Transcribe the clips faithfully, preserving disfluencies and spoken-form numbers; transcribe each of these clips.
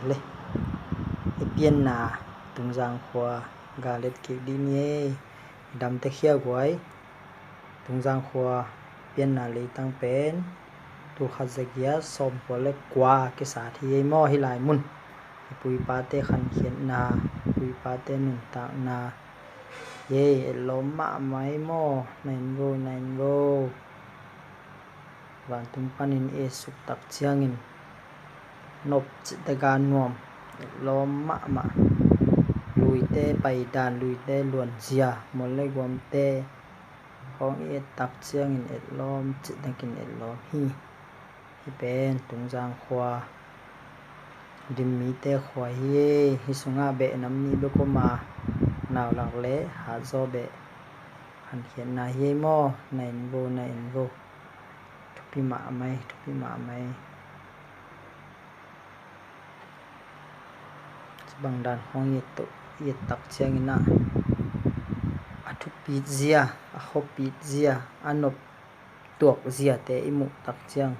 Le, i pianna Tungzang khua ga let kik dih ni ei. I damte khia guai. Tungzang khua pianna leitang pen tul khat za giat sawmkua le kua kisat hi ei maw, hih lai mun. I pu i pate khankhiatna, i pu i pate nuntakna hi ei. Etlawm mahmah ei maw, na en vo, na en vo. Vantung panin i et suk tak ciangin nop cih tak a nuam, etlawm mahmah. Luite paidan, luite luanzia, mual le guamte khawng i et tak ciangin etlawm cih takin etlawm hi. Hih pen Tungzang khua, dim mite khua hi. Hih sungah beh nam nih bek om a, naulak le hatzaw beh khankhiatna hi ei maw, na en vo, na en vo. Thupi mahmah ei, thupi mahmah ei. Cibang dan khawng i et tak ciangin ah, a thupit zia, a khawpit zia, a nop tuak ziate i muh tak ciang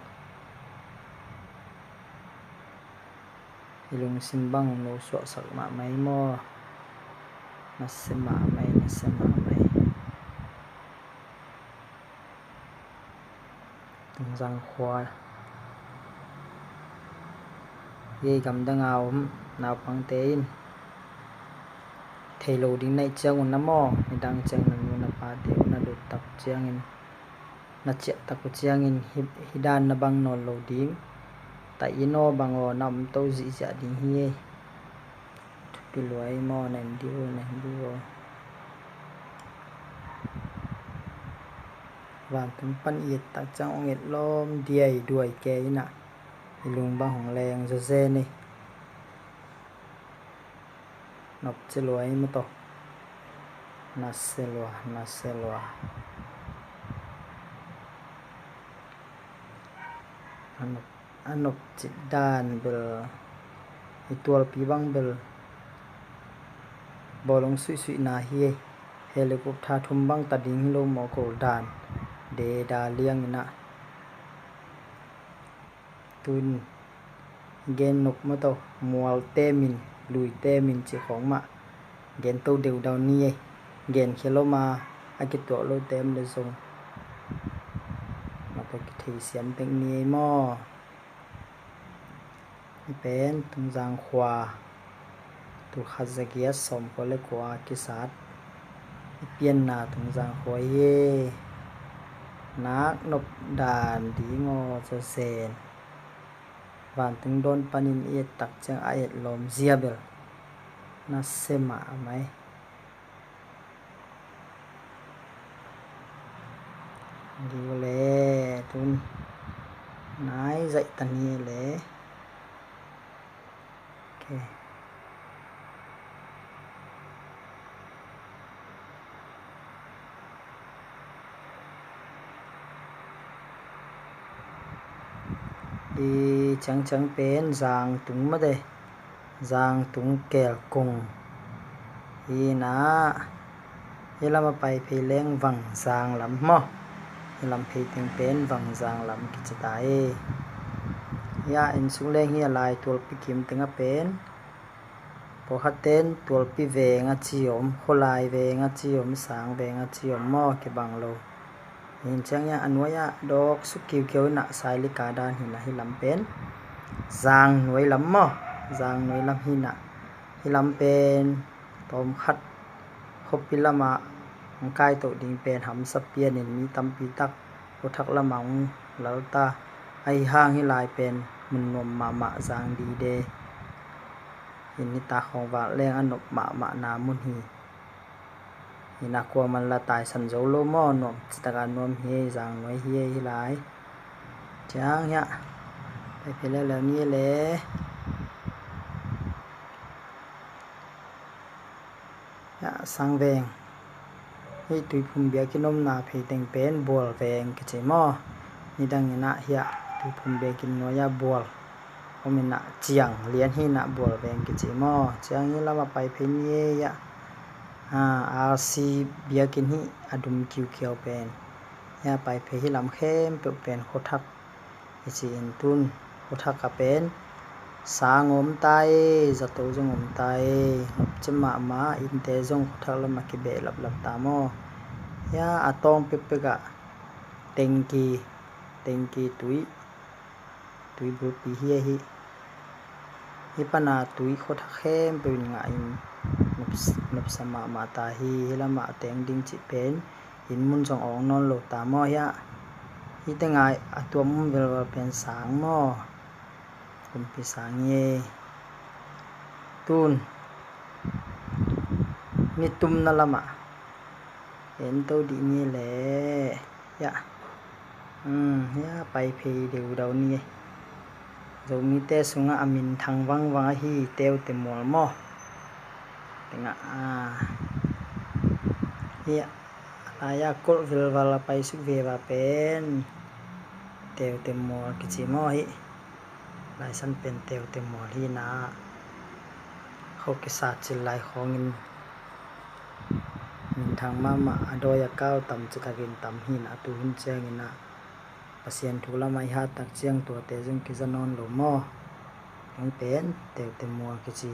i lungsim bang no suaksak mahmah ei maw. Nasia mahmah ei, nasia mahmah ei. Tungzang khua hi ei. Gamdang a om naupangte in thei lo ding na hih ciangun na maw, nidang ciang na nu na pate uh na lut tak ciangin, na ciah tak uh ciangin hih, hih dan na bang nawn lo ding. Taih in aw bang aw na om to zihziah ding hi ei. Thupi lua ei maw, na en dih vo, na en dih vo. Vantung pan i et tak ciang hong etlawm diaiduai kei in ah, i lung bang hong leng zawzen ei. Nop ci lua ei maw tawh. Nasia lua, nasia lua. A nop, a nop cih dan bel, i tualpi bang bel bawlung suihsuihna hi ei. Helicopter thum bang ta ding hi lo maw, ko dan deda liang in ah. Tun gen nop maw tawh, mualte min, luite min cih khawng mah gen to deudau ni ei. Gen khia lo ma a kituak lote om le zong mah tawh kitheisiam tek ni ei maw. Hih pen Tungzang khua, tul khat za giat sawmkua le kua kisat i pianna Tungzang khua hi ei. Nak nop dan ding aw zawzen. Vantung dawn panin i et tak ciang a etlawm zia bel nasia mahmah ei. Gik le tun nai zaih ta ni le. Ok. I ciangciang pen Zangtung mah teh, Zangtung kelkung. Hi na, hi lam a pai phei leng Vangzang lam maw. Hi lam phei teng pen Vangzang lam kici ta hi. Hi a en suk leng hi a lai tualpi kim teng a pen pawlkhat ten tualpi veng a ci om, khualai veng a ci om, sang veng a ci om maw, kibang lo. Hi ciang hi a nuai ah dawk suk kiukiau in ah Sailika dan hi na, hi lam pen Zangnuai lam maw, Zangnuai lam hi na. Hi lam pen tawmkhat khuapi lam ah hong kaitoh ding pen hamsa pian in mi tampi tak khuathak lam ah hong lal ta. Ahi hang hi lai pen mun nuam mahmah, Zang dide. Hi nitak khawng vak leng a nop mahmahna mun hi. Hi na, kuaman la taisan zo lo maw, nuam cih tak a nuam hi ei, Zangnuai hi ei hi lai. Ciang hi a pai phei leuleu ni le. Hi a sang veng. Hih Tuiphum biakinn omna phei teng pen Bual veng kici maw. Nidang in ah hi a Tuiphum biakinn nuai ah Bual om in ah, ciang lian hi na, Bual veng kici maw. Ciang hi lam a pai phei ni ei a. RC biakinn hi a dum kiukiau pen. Hi a pai phei hi lam khempeuh pen khuathak kici in, tun khuathak a pen Sang om ta e, zato zong om ta e, nopci mahmah, innte zong khuathak lamah kibehlaplap ta maw. Hia a tawng pekpekah tengki, tengki tui, tui bulpi hi ahi. Hih pana tui khuathak khempeuh in ngah in nops-, nopsa mahmah ta hi. Hih lamah a teng ding cih pen inn mun zong awng nawn lo ta maw hia. Hih tengah a tuam um velval pen sang maw. Kumpi sang hi e. Tun nitumna lamah en to dih ni le. Hia. Hmm, hia pai phei deudau ni e. Zomite sungah a minthang vangvang ahi Teute mual maw. Tengah, ah. Hia. Laia kolh velval a paisuk veva pen Teute mual kici maw hi. Laisan pen Teute mual hi na. Kho kisat cil lai khawngin minthang mahmah a dawi a kau tam citakin tam hi na, tu hun ciangin ah Pasian thu lamah i hat tak ciang tuate zong kiza nawn lo maw. Hong pen Teute mual kici.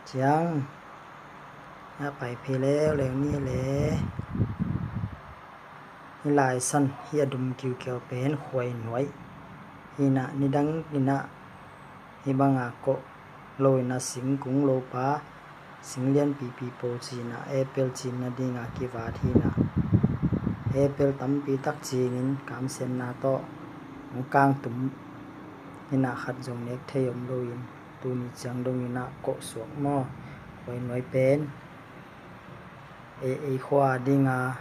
Ciang a pai phei leuleu ni le. Hih laisan hih a dum kiukiau pen khuainuai hi na, nidang in ah hih banga kawh lo in ah singkung lopa, sing lianpipi po cin ah apple cinna dinga kivat hi na. Apple tampi tak cingin kamsiatna tawh hong kangtum hi na, khat zong nek thei om loin tuni ciang dongin ah kawh suak maw. Khuainuai pen ei, ei khua dinga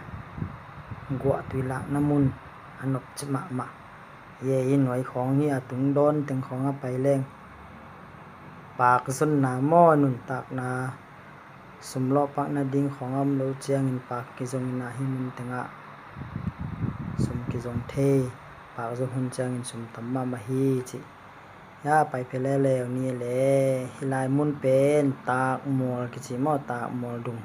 guahtui lakna mun a nopci mahmah. Ei, ei nuai khawng hi a tungdawn teng khawng a pai leng pakzonna maw, nuntakna, sum lawhpakna ding khawng a om lo ciangin pak kizongin ah hih mun tengah sum kizong thei. Pakzon hun ciangin sum tam mahmah hi cih. Hia pai phei leuleu ni le. Hih lai mun pen Takmual kici maw, Takmual dung.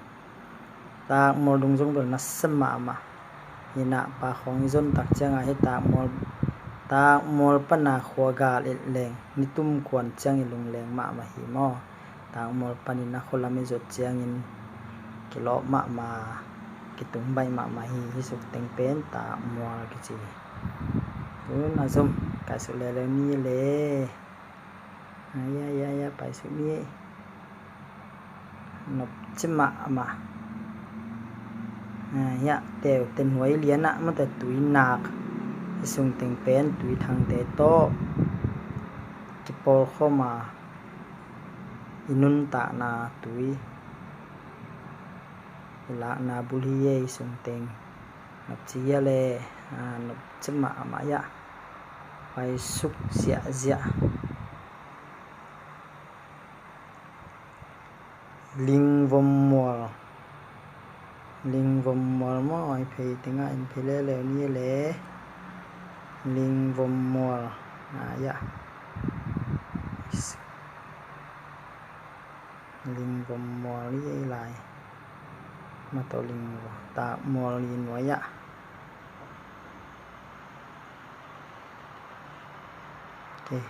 Takmual dung zong bel nasia mahmah hi na, pak khawng i zon tak ciangah hih Takmual, Takmual pana khua gal et leng nitum kuan ciang i lungleng mahmah hi maw. Takmual panin a khua lam i zot ciangin kilawh mahmah, kitung baih mahmah hi. Hih suk teng pen Takmual kici. Tun a zom kaisuk leuleu ni le. Ai, ai, ai, ai, paisuk ni. Nopci mahmah. Ai, hia, Teute nuai lianah mate tui nak. Hih sung teng pen tui thangte tawh kipawlkhawm a, i nuntakna tui i lakna bul hi e, hih sung teng. Nopci hia le, a, nopci mahmah hia. Paisuk ziahziah. Lingvom mual. Lingvom mual maw, i phei tengah en phei leuleu ni le. Lingvom mual. A, hia. Lingvom mual i ei lai. Mate lingvom, Takmual i nuai ah. Okay.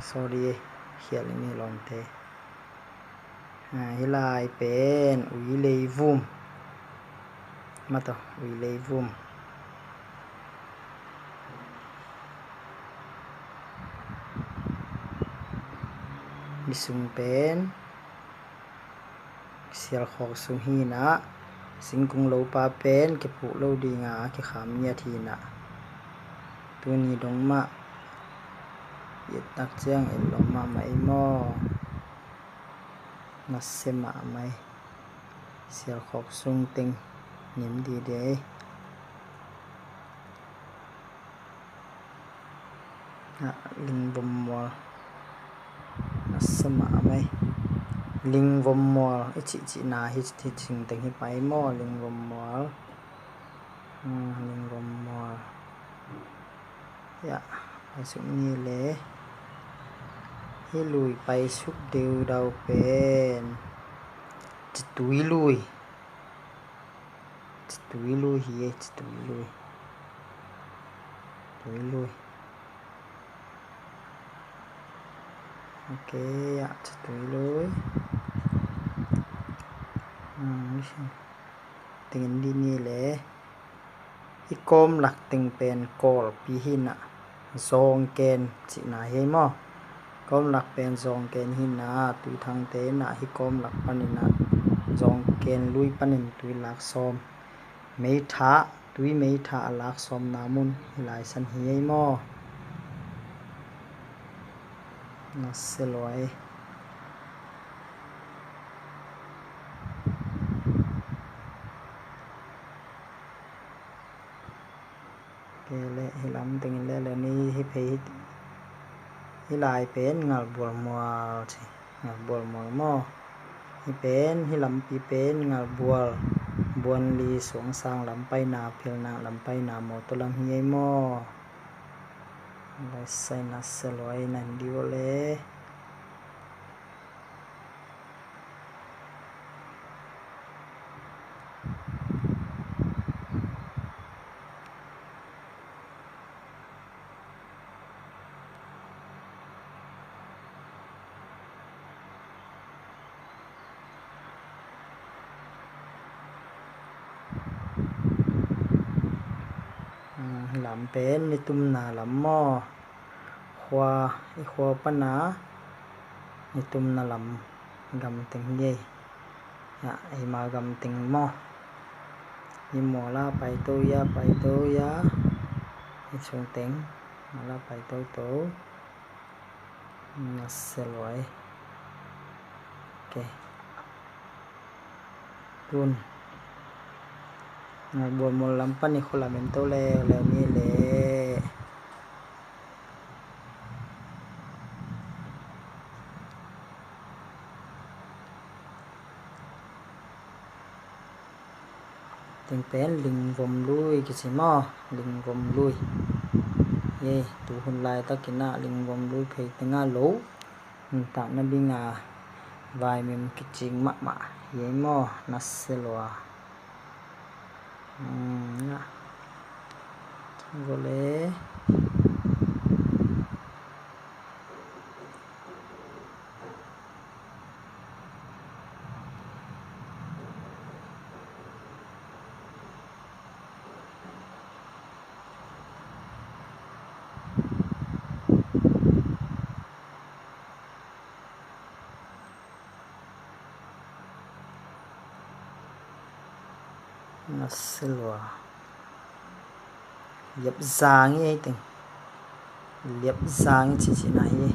Sorry, khial i ni lawmte. A, hih lai pen Uileivum. Mate, Uileivum. Hih sung pen Sialkhawk sung hi na, singkung lopa pen kiphuh lo dinga kikham ngiat hi na. Tuni dong mah i et tak ciang en lo mahmah ei maw. Nasia mahmah ei. Sialkhawk sung teng nim didi ei. A, lingvom mual. Nasia mahmah ei. Lingvom mual i cihcihna hi, hi cing teng hi pai maw, lingvom mual. Hmm, lingvom mual. Hia, paisuk ni le. Hih lui paisuk deudau pen Citui lui. Citui lui hi e, Citui lui. Tui lui. Ok, ah, chatui lui. Hmm, tengin di ni le. Hih kawm lak teng pen Kawlpi hi na, Zawngken cihna hi maw? Kawm lak pen Zawngken hi na, Tuithangte na, hih kawm lak panin ah Zawngken lui panin tui lak sawm, meithah, tui meithah a lak sawmna mun hi lai san hi ei maw? Na se luai. Ke le, hi lam tengin le le ni hi phei hi. Hi lai pen Ngalbual mual ci. Ngalbual mual maw? Hi pen, hi lampi pen Ngalbual, Buanli, Suangsang lam paina, Philnak lam paina, mawtaw lam hi ei maw? Lai sai na se luai na hi di vo le. Hmm, lam pen nitumna lam maw? Khua, i khua pana nitumna lam gam teng hi ei. Ya, eima gam teng maw? I muala paito ya, paito ya. I sung teng muala paito to. Na se luai. Ok. Tun. Ngalbual mual lam pan i khua lam en to le, le ni le. Teng pen Lingvom lui kici maw? Lingvom lui. Ye, tu hun laitakin ah Lingvom lui phei tengah lo nuntakna dinga vaimim kicing mahmah hi ei maw? Na se lua. Hmm, na. Vole. Na se lua. Liap zang i ei teng. Liap zang i cihcihna hi.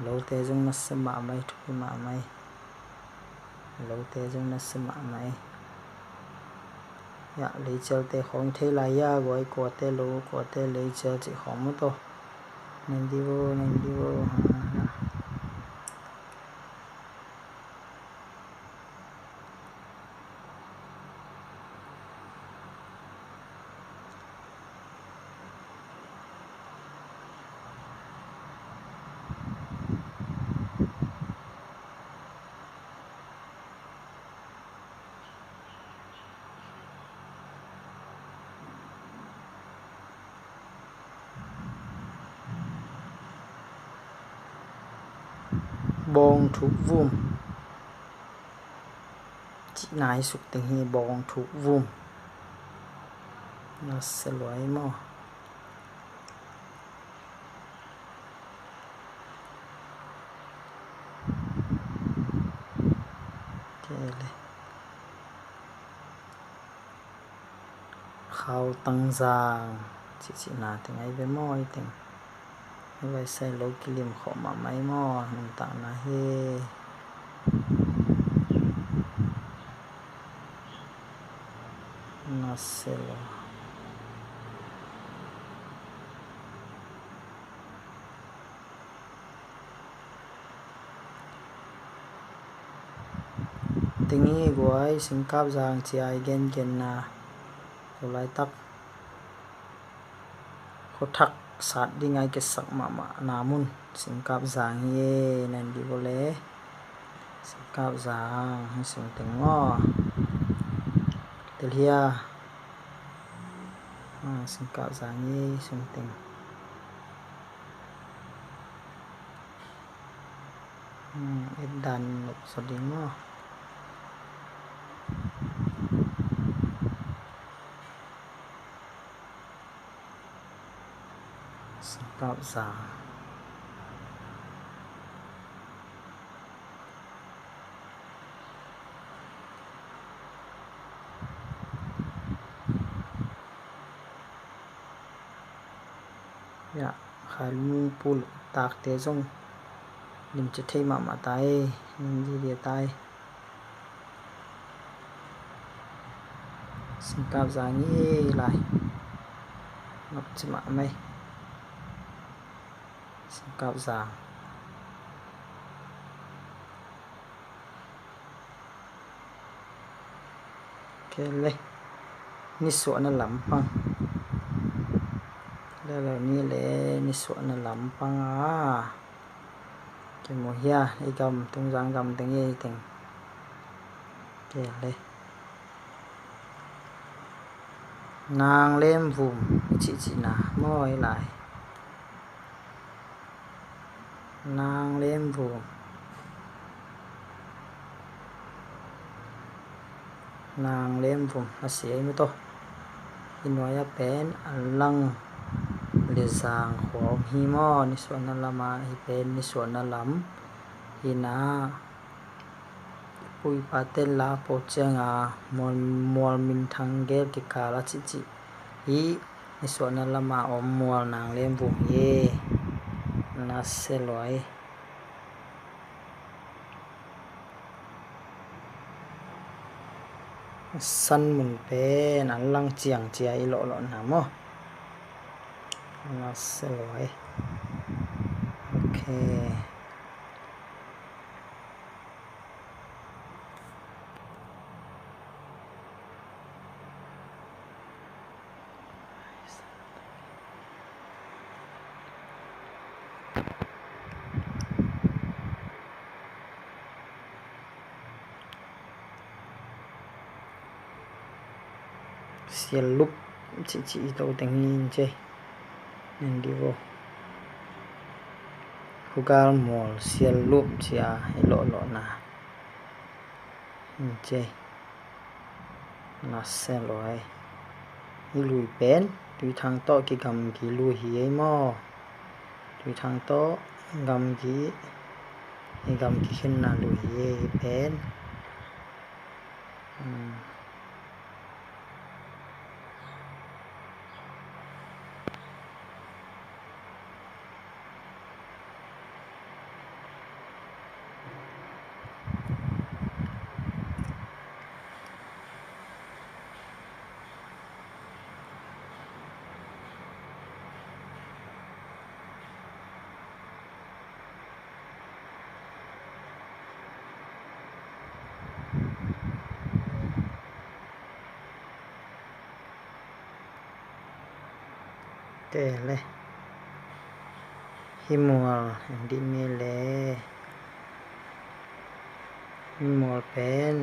Lote zong na se mahmah i, thupi mahmah i. Lote zong na se mahmah i. Ya, leicelte khawng thei lai ya, guai kuate lo, kuate leicel cih khawng mu to. Nen di vo, nen di vo. Ha, ha. Bawng thuk vum. Cihna hi suk teng hi, bawng thuk vum. Na se lua ei maw? Kei le. Khau tangzang cihcihna teng ai ve maw, ai teng. Hi vai sai lo kilim khawh mahmah ei maw, nuntakna hi. Na se lo. Tengi guai Singkap zang ci-a i gengenna tu laitak khuathak sat ding a i kisak mahmah na mun Singkap zang hi e, nan di vole. Singkap zang hi sing teng maw. Telhia. Ah, Singkap zang hi sing teng. Hmm, et dan nop zaw ding maw? Singkap za. Ya, khailung pul takte zong lim ci thei mahmah ta ei, lim didi ta ei. Singkap za ngi lai. Ngap ci mah mei. Singkap za. Kei le nisuahna lampang. Lelo ni le nisuahna lampang a kimu hia, i gam tungzang gam teng i teng. Kei le nang lem vum i cihcihna maw i lai. Nang lem vum. Nang lem vum a sia i mu to. I nuai a pen a lang le zang khua om hi maw, nisuahna lam a hi pen nisuahna lam hi na. Pu i pa ten la po cianga mual, mual minthang gel kikal a cihcih hi. Nisuahna lama om mual nang lem vum hi. Na se luai. San mun pen an lang ciang cia i lawhlawhna maw? Na se luai. Ok. Sial lup cihcih i to teng hi in ce. Nen di vo. Khugal mual sial lup cia i lawhlawhna in ce. Na se luai. I lui pen Tuithang tawh kigamgi lui hi ei maw? Tuithang tawh gamgi, i gamgi khenna lui hi ei pen. Hmm. Te le. Hi mual en dih mi le. Hi mual pen.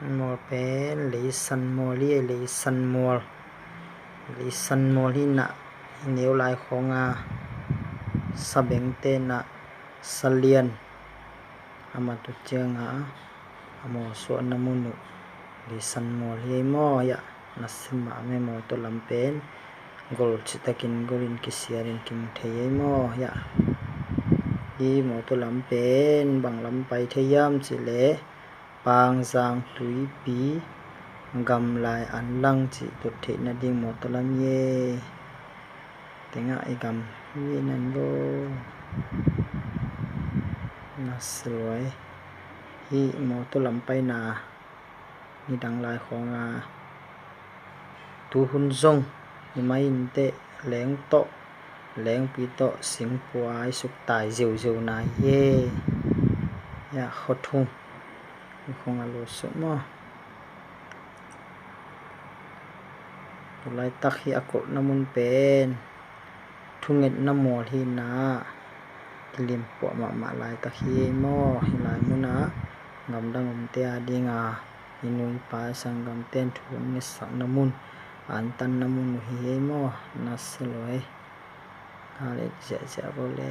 Mual pen leisan mual hi, leisan mual. Leisan mual hi na, i neu lai khawng a sabengte na salian a mat uh ciang a, a mawlsuahna mun uh leisan mual hi ei maw? Hiah na sim mah me mawtaw lam pen gol citakin golin kisialin kimu thei ei maw? Hiah hi mawtaw lam pen bang lam pai thei hiam cih leh Pangzang Tuipi gamlai an lang cih lut theih nading mawtaw lam hi ei. Tengah i gam hi nan bo. Na se luai. Hi mawtaw lam paina nidang lai khawng a tuhun zong i mai in teh leng tawh, lengpi tawh singpua i suktai ziauziau nai hi. Hiah khuathung i khong a lo suk maw? Tulaitak hi a kulhna mun pen thungetna mual hi na, kilimpuah mahmah laitak hi ei maw? Hi lai munah gamdang omte a dinga i nu i pa i sanggamte'n thu hong ngetsak na mun, antan na mun uh hi ei maw, na se lua ei. Nga le ziahziah vo le.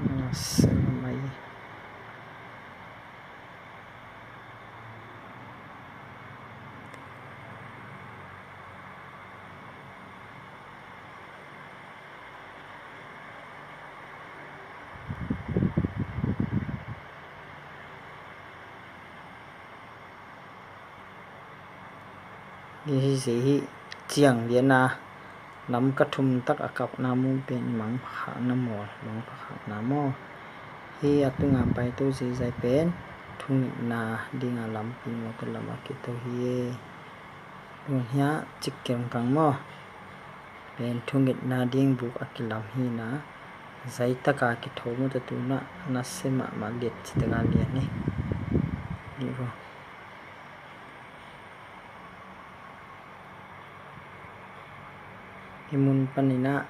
Nasem mai. Hi hi, hi ciang lian a, lam ka thum tak a kapna mun pen mangpha khakna maw, mangpha khakna maw. Hi a tunga paito zihzai pen thungetna dinga lampi mawtaw lam a kito hi. Tun hiah cik kengkang maw, pen thungetna ding buk a kilam hi na. Zai taka kitho mawtaw, tuna nasia mahmah liat citaka lian hi. Hi vo. Hi mun panin ah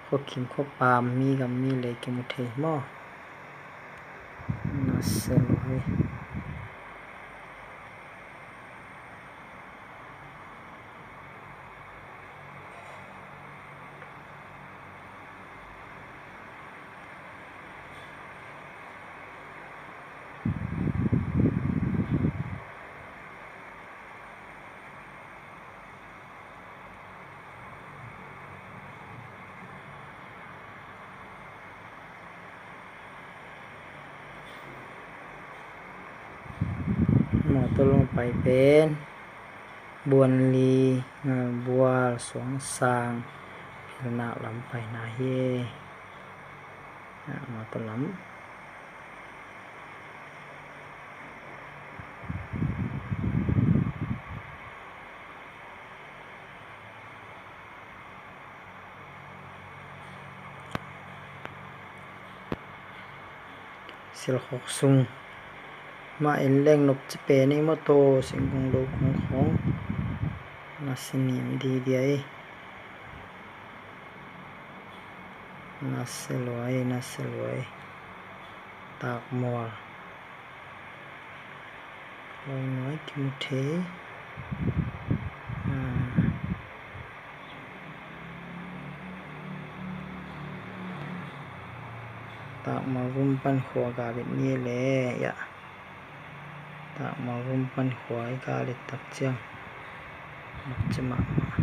khuakhim khuapam, mi gam mi lei kimu thei maw. Nasia lua hi. Mawtaw lam pai pen Buanli, Ngalbual, Suangsang, Philnak lam paina hi. Mawtaw lam. Silkhawk sung mah en leng nop ci pen ei maw, taw singkung lo kung khawng. Nasia niam didia ei. Nasia lua ei, nasia lua ei. Takmual. Loi nuai kimu thei. Ah. Takmual vum pan khua gal et ni le, ya. Takmual vum pan khua i gal et tak ciang mak ci mahmah.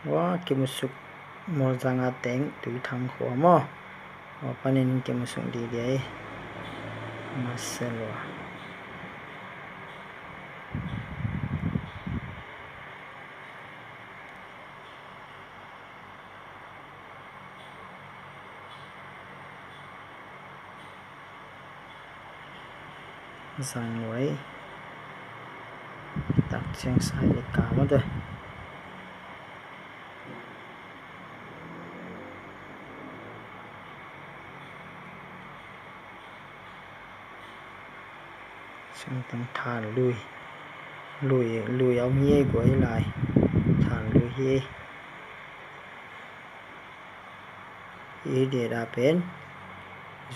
Wa, kimusuk Mualzanga teng Tuithang khua maw. Wa panin kimusuk didia ei. Nasia lua. Zang lua ei. Tak ciang sai le ka mawtaw. Sangteng Thanlui. Lui, lui a om hi ei, guai lai. Thanlui hi ei. Hi deda pen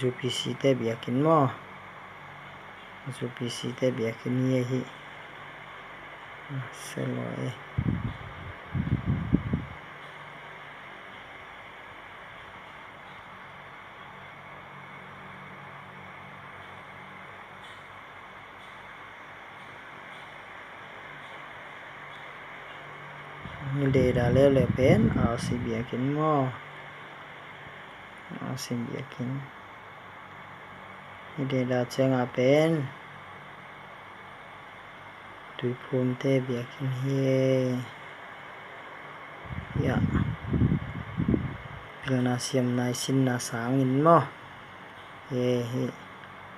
U P C te biakinn maw. U P C te biakinn hi ei hi. Nasia lua ei. Hi deda leuleu pen R C biakinn maw. R C biakinn. Hi deda cianga pen Tuiphumte biakinn hi ei. Ya. Zong na siamna i sinna sangin maw? Hi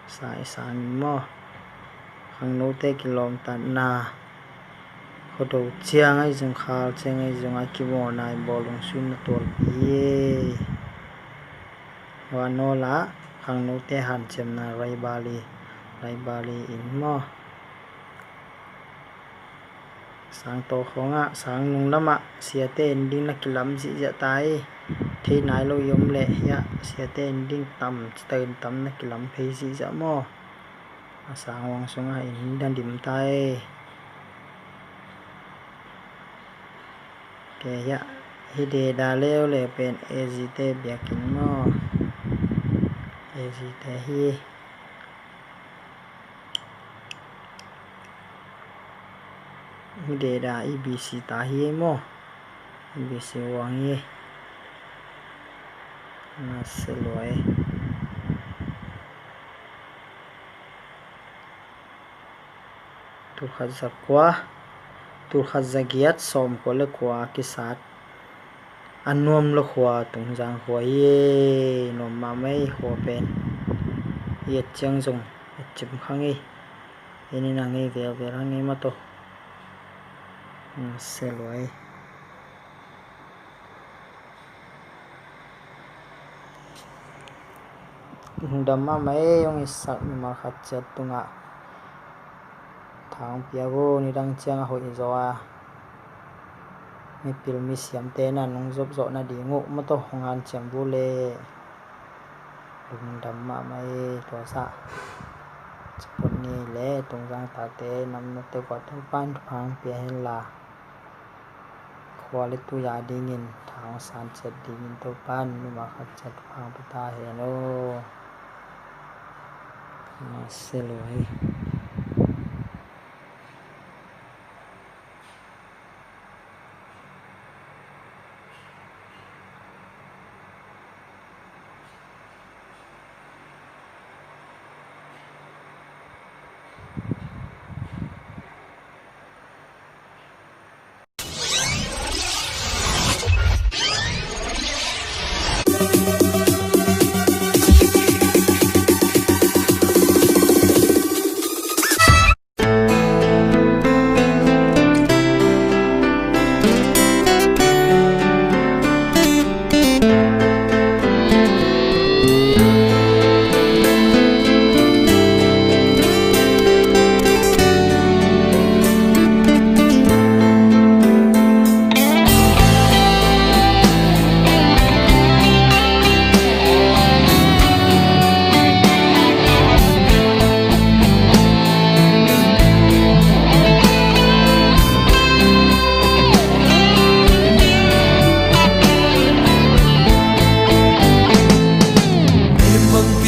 sang i sangin maw? Khangnote kilawmtatna Khuado ciang ahi zong, khal ciang ahi zong a kibawlna i bawlung suina tualpi hi. Hua nawla khangnote hanciamna raibali, raibali in maw? Sang tawh khawngah, sang nung lamah siate in ding na kilam zihziah ta hi. Thei nai lo i om leh hiah siate in ding tam, tam na kilam phei zihziah maw? A sang huang sungah in na dim ta hi. Kei hiah hi deda leuleu pen A Z te biakinn maw? A Z te hi. Hi deda E B C ta hi maw? E B C huang hi. Na se luai. Tulkhat za kua, tulkhat za giat sawm kua le kua kisat. A nuam lo khua Tungzang khua hi. Nuam mahmah ei khua pen. I et ciang zong et cim khang ei. Eni nang ei velvel hang ei mato. Se luai. Lungdam mahmah ei, hong itsak mimal khat ciat tungah tha hong pia vo. Nidang ciang a hoih zaw a mipil misiamte na nong zopzawh nading uh mato hong hanciam vo le. Lungdam mahmah ei. Tua sah ciput ni le Tungzang tate namnote kua Topan thupha hong pia henla, khua le tui a dingin tha hong san ciat dingin Topan mimal khat ciat thupha hong pia ta hen aw. Na se luai.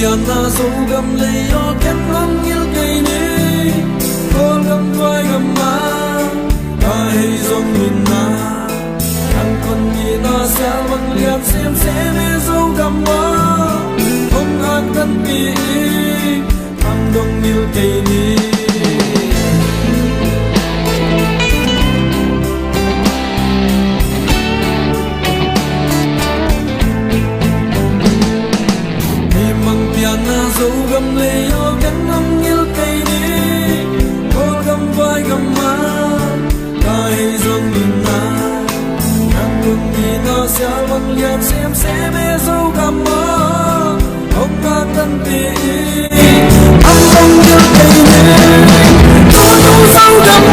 Pianna Zogam lei aw ken hong ngil kei ni. Kawlgam Vaigam ah ka hei zong minna, kan kon nina sial bang lian semsem e Zogam ah hong at kan pi i, hong dong ngil kei ni. Himang pianna Zogam lei aw ken hong ngil kei ni. Kawlgam Vaigam ah ka hei zong minna, kan kon nina sial bang lian semsem e Zogam ah hong at kan pi i, hong dong ngil kei ni. Zogam